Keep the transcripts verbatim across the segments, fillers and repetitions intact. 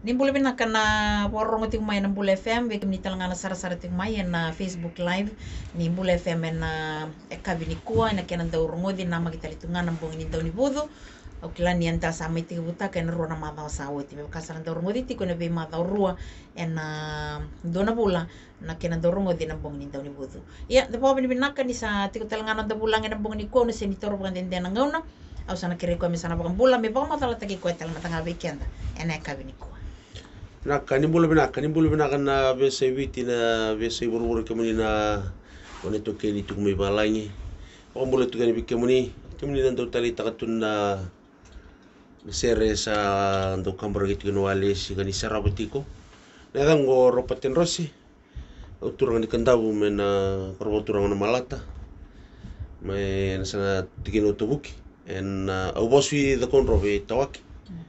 Ni bula vinaka na vakarorogo tiko mai ena Bula F M, vei kemuni tale ga na sarasara tiko mai ena Facebook Live ni Bula F M ena yakavi nikua, ena kena dau rogoci, namaki tale tu ga na bogi ni Daunivucu. Au kila ni eda sa mai tekivutaka ena rua na macawa sa oti, me vaka sa na dau rogoci tiko ena veimacawa rua ena dua na vula na kena dau rogoci ena bogi ni Daunivucu. Ia, da vakavinavinaka ni sa tiko tale ga na noda vulagi ena bogi nikua, au na sega ni taura vakadede na gauna. Au sa na kerei koya me sa na vakabula, me vakamacalataki koya tale mada ga vei keda ena yakavi nikua. Vinaka, ni bula vinaka, ni bula vinaka na veiyasai Viti, na veiyasai vuravura, kemuni na gone iTaukei ni tiko mai valagi. Vakabula tiko yani vei kemuni, kemuni na dau taleitaka tu na, na sere sa dau kaburaki tiko ena wale, sega ni sarava tiko. Na yacaqu o Ropa Tedrosi. Au turaga ni Kadavu mai na koro vakaturaga na Malata. Mai na yasana tikina o Tavuki. Ena, a, au vasu i Cakaudrove, Tawake. Mm.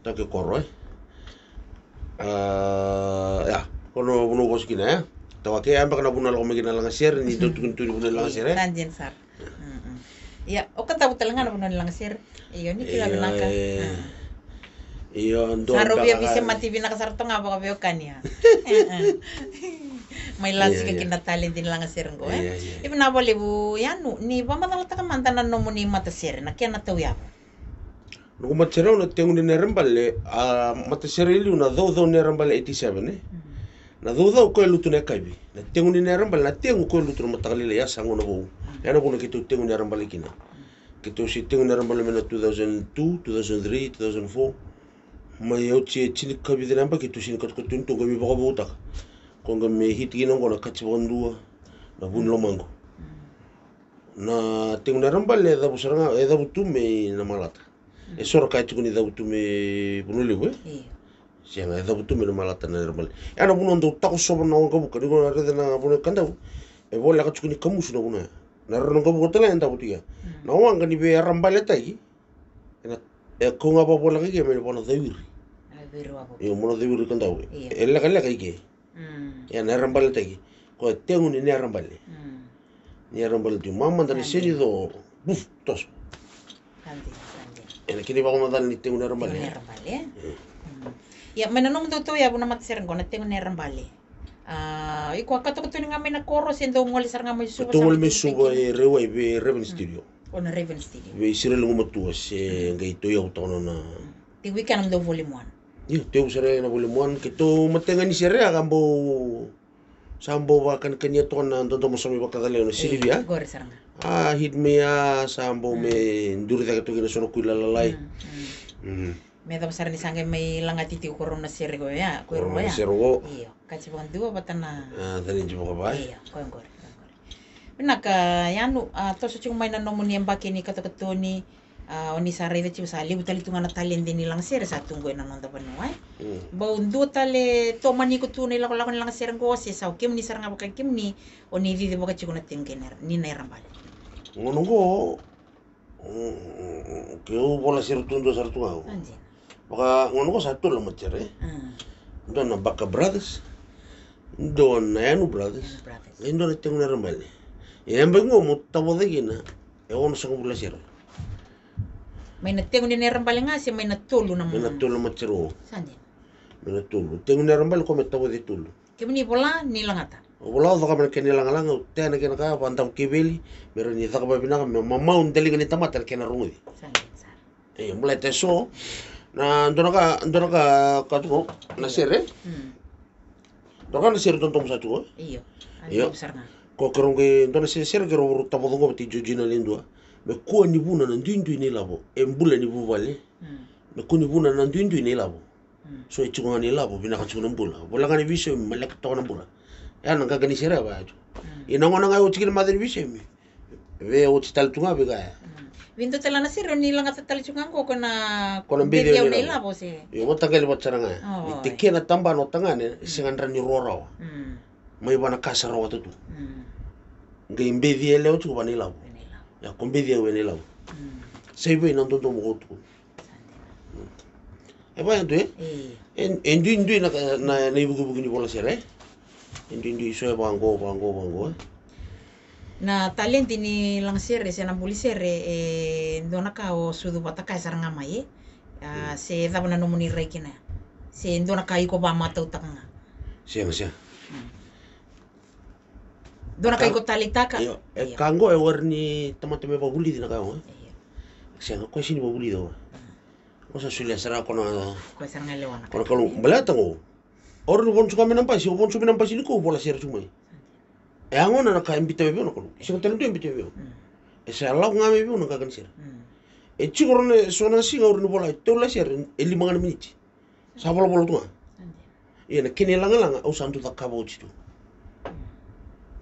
Tawake koro, e. A, ia, koro na vanua au vasu kina, e. Tawake, e, a beka na vanua lako mai kina na lagasere, ni dau tukuni tu ni vanua ni lagasere, e. Sa dina sara. Mm-mm. Ia, o Kadavu tale ga na vanua ni lagasere. Io, ni kila vinaka. Io, dua sa rau via beka veisemati vinaka sara toka ga vakaveiwekani, a. Mai lasika kina na taledi ni lagasere qo, e. Io, io. Ia vinaka vakalevu, Yanu, ni vakamacalataka mada na nomuni matasere, na kena tauyavu. Noqu matasere au na Tegu ni Nerebale, a, matasere i liu na Caucau Nerebale eighty-seven, e. Mm. Na Caucau koya e lutu na yakavi. Na Tegu ni Nerebale, na Tegu koya e lutu na mataka lailai, ya sa gauna vou. Mm. Ya na vuna keitou Tegu Nerebale kina. Mm. Keitou se Tegu Nerebale mai na two thousand two, two thousand three, two thousand four. Mai oti e tinikavica na yabaki keitou se ni katokatoni tu, qai mai vakavoutaka. Ko qai mai hit kina qo na Kaji Vakadua, na Vunilomaqu. Mm. Na Tegu Nerebale e cavu sara ga, e cavu tu mai na Malata. Mm. E so ra kaya tiko ni cavu tu mai Vanua Levu, e? Io. Sega, e cavu tu mai na Malata na Nerebale. Ya na vanua dau takosova na waqavuka, ni ko na raica na vanua i Kadavu. E voleka tiko ni kamusu na vanua ya. Na rara ni waqavuka tale e davo tu ya. Mm. Na waqa ni veinerebaletaki. Ena, e kau ga vakavoleka i ke mai na vanua cawiri. Na cawiri wavoki. Io, vanua cawiri Kadavu. Io. E lekaleka i ke. Mm. Ia na nerebaletaki. Koya Tegu ni Nerebale. Mm. Nerebale tu. Mamada ni seni co. Buf, toso. Sa dina, sa dina. Ena kena ivakamacala ni Tegu Nerebale. Tegu Nerebale, e? Mm. Mm. Ia, mai na nomudou tauyavu na matasere qo na Tegu Nerebale. A, iko a katokatoni ga mai na koro se dou gole sara ga mai Suva? Keitou gole mai Suva, e Rewai, vei Raven Studio. O na Raven Studio. Vei Sireli Gumatua se qai tauyavu toka na. Mm. Tekivu i kea na nomudou volume one. Io, tekivu sara na volume one, keitou matai ga ni sere a ka bau Sa bau vakanikania toka na dodomo sa mai vakacalai na Silivia. Qori sara ga. A hit mai a sa bau me duri cake toka kina so na kuila lalai. Mm, mm. Mm. Me cava sara ni sa qai mai lagati tiko ko rau na sere ko ya, ko rau na sere ko. Io, Kaji Vakadua vata na. A, Canidi Vakavai. Io, ko qori, ko qori. Vinaka, Yanu, a, toso tiko mai na nomuni yabaki ni katokatoni. A, o ni sa raica tiko sa levu tale tu ga na taledi ni lagasere sa tu qo ena noda vanua, e. Mm. Bau dua tale tomani iko tu na ilakolako ni lagasere qo se sa o kemuni sara ga vaka kemuni o ni cici vaka tiko na Tegu ni Nerebale. Gauna qo, mm, mm, mm, keu vola sere tu dua sara tu ga. Sa dina. Vaka gauna qo sa tolu na matasere, e. Mm. Dua na Baka Brothers, dua na Yanu Brothers, Yanu Brothers. E dua na Tegu Nerebale. E yabaki qo mo tavoca kina e onosagavulu na sere. Mai na Tegu ni Nerebale ga se mai na tolu na. Mai na tolu na matasere qo. Sa dina. Mai na tolu. Tegu ni Nerebale ko me tavoca e tolu. Kemuni vola ni lagata. Vola au cakava na kena ilagalaga, au tea na kena ka, vakadavu keveli, me rawa ni caka vakavinaka, me mamau daliga ni tamata na kena rogoci. Sa dina sara. E, baleta e so na dua na ka, dua na ka, ka tiko na sere. Mm. Dua na ka na sere dodomo sa tiko. Io. Io. Ko keirau qai dua na sere, sere keirau vakarau tavoca qo vata i Georgina Ledua. Me kua ni vuna na duidui na ilavo e bula ni vuvale. Mm. Me kua ni vuna na duidui na ilavo. Mm. So e tiko ga na ilavo vinaka tiko na bula. Vola ga ni veisaumi, maleka toka na bula. Ya na qaqa ni sere vaya tu. Mm. Ia na gauna ga e oti kina maca ni veisaumi. Vei oti tale tu ga vei kaya. Mm. Vei dua tale na sere ni lagata tale tu ga qo ko na, ko na beci au na ilavo se. Io, mataqali vata sara ga. Ni tekena tabana o tagane, e sega dra ni rua rawa. Mm. Mai vana ka sa rawata tu. Mm. Qai beci yalewa tiko vana ilavo. Vana ilavo. Ia ko beci au ena ilavo. Mm. Sa i vei na dodomo ko tu. E vaya tu, e? E, e duidui na, na, na ivukivuki ni vola sere, e? E duidui, so e vaqo, vaqo, vaqo, e? Na taledi ni lagasere se na buli sere, e dua na ka o sucu vata kaya sara ga mai, e? A, se cava na nomuni rai kina? Se dua na ka iko vakamatautaka ga? Sega, sega. Mm. Dua na ka iko taleitaka? Io, e ka qo e wari ni tamata me vakavulici na ka qo, e? Io. Sega, koya sega ni vakavulici au. Mm. Au sa solia sara ko na, ko sara ga lewa na, ko na ka. Kalou, baleta qo. Au rawa ni vono tiko mai na basi, au vono tiko mai na basi ni ko vola sere tiko mai. E a gona na ka e bita mai vei au na Kalou. Sega tale dua e bita mai vei au. Mm. E sa lako ga mai vei au na qaqa ni sere. Mm. E tiko rawa na so na siga au rawa ni vola e tolu na sere e lima ga na miniti. Sa volavola tu ga. Ia na kena ilagalaga au sa dau cakava oti tu.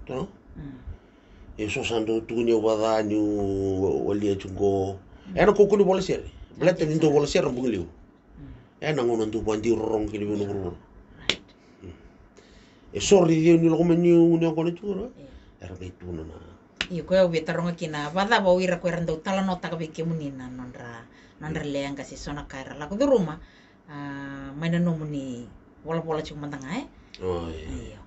Tono? Ia so sa dau tukuni au vaka niu walia tiko qo. Ena kaukaua ni vola sere. Baleta ni dau vola sere na bogi levu. Ena gauna dau vakadirorogo kina vei au na vuravura. E so raici au ni lako mai niu gunu yaqona tu ra. Era qai tukuna na. Io, koya au via taroga kina, vakacava o ira ko era dau talanoataka vei kemuni na nodra, nodra leqa se so na ka era lako curuma. A, mai na nomuni volavola tiko mada ga, e? O, io.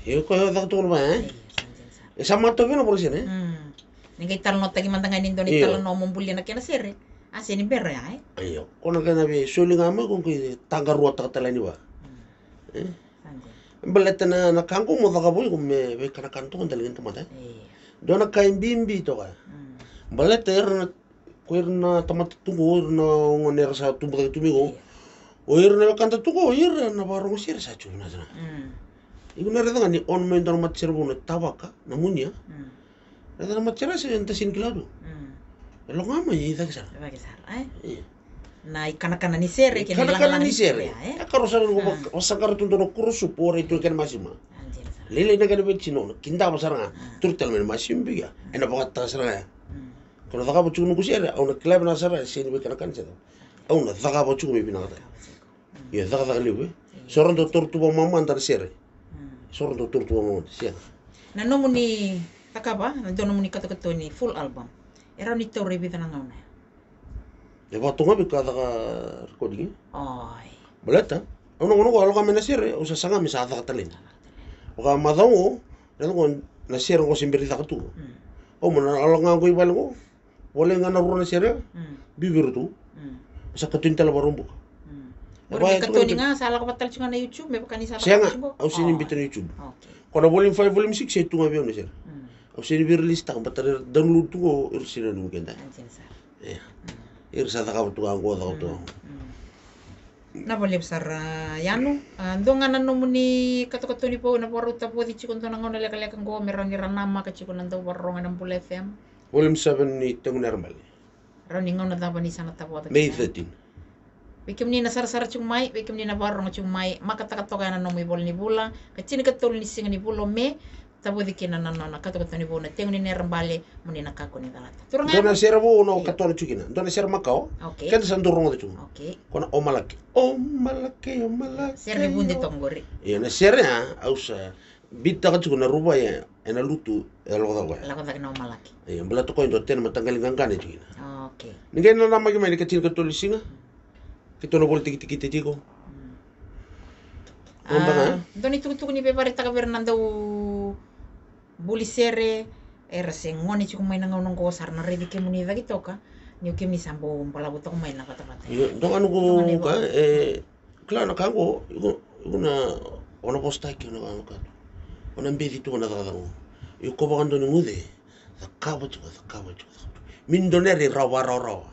Io. Io, koya e caka toka na va, e? Io, sa dina sara. E sa matau vei na vola sere, e? Mm. Ni qai talanoataki mada ga ni dua na italanoa mo bulia na kena sere. A, se ni bera ya, e? Io. Ko na kena veisoli ga mai ko qai taqaruataka tale ni va. Mm. E? Sa dina. Baleta na, na ka qo mo cakava o iko me veikanakana toka dali ga ni tamata, e? Io. Dua na ka e bibi toka. Mm. Baleta era na Ko ira na tamata tu qo, o ira na gone era sa tubu cake tu mai qo. Io. O ira na wekada tu qo, o ira na vakarogo sere sa tiko vinaka sara. Mm. Iko na raica ga ni o na mai dua na matasere vou na tavaka, na munia. Mm. Raica na matasere se na tasini kila tu. Mm. E lako ga mai e cake sara. E cake sara, e? Io. Na ikanakana ni sere, kei na ikanakana ni sere, e? E karua sara ni ko va-, vasaqara tu dua na kuro supu, o rai tu na kena masima. A, dina sara. Lailai na kena veitinau, na kidava sara ga. A. Turu tale mai na masima vei ya. A. Ena vakataka sara ga ya. Mm. Ko na cakava tiko noqu sere, au na kila vinaka sara, e sega ni veikanakana se cava. Au na cakava tiko me vinakataki. Mm. Ia, cakacaka levu, e? Io. So ra dau taura tu vakamamada na sere. Mm. So ra dau taura tu vakamamada, sega. Na nomuni cakava, na dua nomuni katokatoni full album. E rawa ni taura e vica na gauna ya? E vaka tu ga vei ka caka recording, e? Oi. Baleta, au na gauna qo au lako mai na sere, au sa saga me sa caka tale ni. Vakamacawa qo, raica qo na sere qo se bera ni caka tu. Mm. Au mai na lako ga qo i vale qo. Volai ga na rua na sere, mm, biu vei iratou. Mm. Sa katuni tale vakarau buka. Mm. E vaka e tu ga na katuni ga, sa lako vata tale tu ga na YouTube, me vaka ni sa lako vata tiko. Sega, au sega ni biuta na YouTube. Okay. Ko na volume five, volume six, e tu ga vei au na sere. Mm. Au sega ni via release taka, baleta ra download tu qo, ira sega ni nuku keda. A, dina sara. Ia. Mm. Ira sa cakava tu ga qo, cakava tu ga qo. Mm. Mm. Vinaka vakalevu sara, a, Yanu. A, dua ga na nomuni katokatoni vou, na vakarau tavoci tiko dua na gauna lekaleka qo, me rawa ni ra namaka tiko na dau vakarorogo ena Bula F M. Volume seven ni Tegu ni Yarabale. Rawa ni gauna cava ni sa na tavoca kina? May thirteen. Vei kemuni na sarasara tiko mai, vei kemuni na vakarorogo tiko mai, makataka toka ya na nomu ivola ni vula, ka tinikatolu ni siga ni vula o Me, tavoci kina na nona katokatoni vou na Tegu ni Yarabale, mo ni na kakua ni calata. Turaga, dua na sere vou au na katona tiko kina, dua na sere makawa. Okay. Keda sa dau rogoca tiko. Okay. Ko na Omalake. Omalake, omalake. Sere ni vude toka qori. Ia, na sere ya, au sa beat-taka tiko na ruvai e, ena lutu, e lako cake koya. Lako cake na Omalake. Io, baleta koya e dua tena mataqali qaqana e tu kina. Okay. Ni qai nanamaki mai ni ka tinikatolu ni siga. Keitou na vola tikitikite tiko. Mm. Dua na itukutuku ni veivakaraitaka vei ira na dau buli sere, era se gone tiko mai na gauna oqo, sa ra na raici kemuni cake toka, niu kemuni sa bau balavu toka mai na vatavata. Io, dua ga noqu ka, e, Kila na ka qo, iko, iko na, o na vosataki, o na, o na ka tu. O na beci tu, o na cakacaka qo. Iko vakadua ni guce, cakava tiko, cakava tiko, cakava tiko. Me ni dua na yere rawa, rawarawa.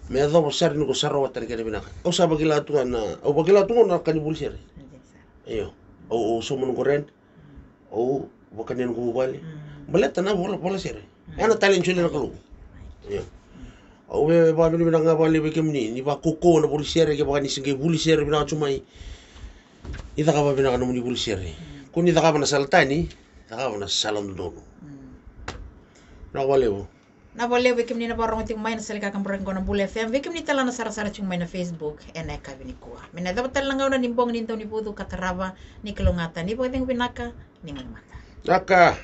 Me yacova sara ni ko sa rawata na kena vinaka. Au sa vakila tu ga na, au vakila tu ga na ka ni vuli sere. Io. Au, au sauma noqu rent. Au vakania noqu vuvale. Mm. Baleta na vola, vola sere. Mm. Ena talent solia na Kalou. Right. Io. Mm. Au via vakavinavinaka ga vakalevu vei kemuni, ni vakaukauwa na vuli sere, kevaka ni se qai vuli sere vinaka tu mai. Ni cakava vinaka nomuni vuli sere. Mm. Ko ni cakava na sala tani, cakava na sala dodonu. Mm. Vinaka vakalevu. Vinaka vakalevu vei kemuni na vakarorogo tiko mai na sala ni kakaburaki qo na Bula F M. Vei kemuni tale na sarasara tiko mai na Facebook ena yakavi nikua. Me na yacova tale na gauna ni bogi ni Daunivucu ka tarava, ni kalougata, ni vakacegu vinaka, ni gone mada. Naka.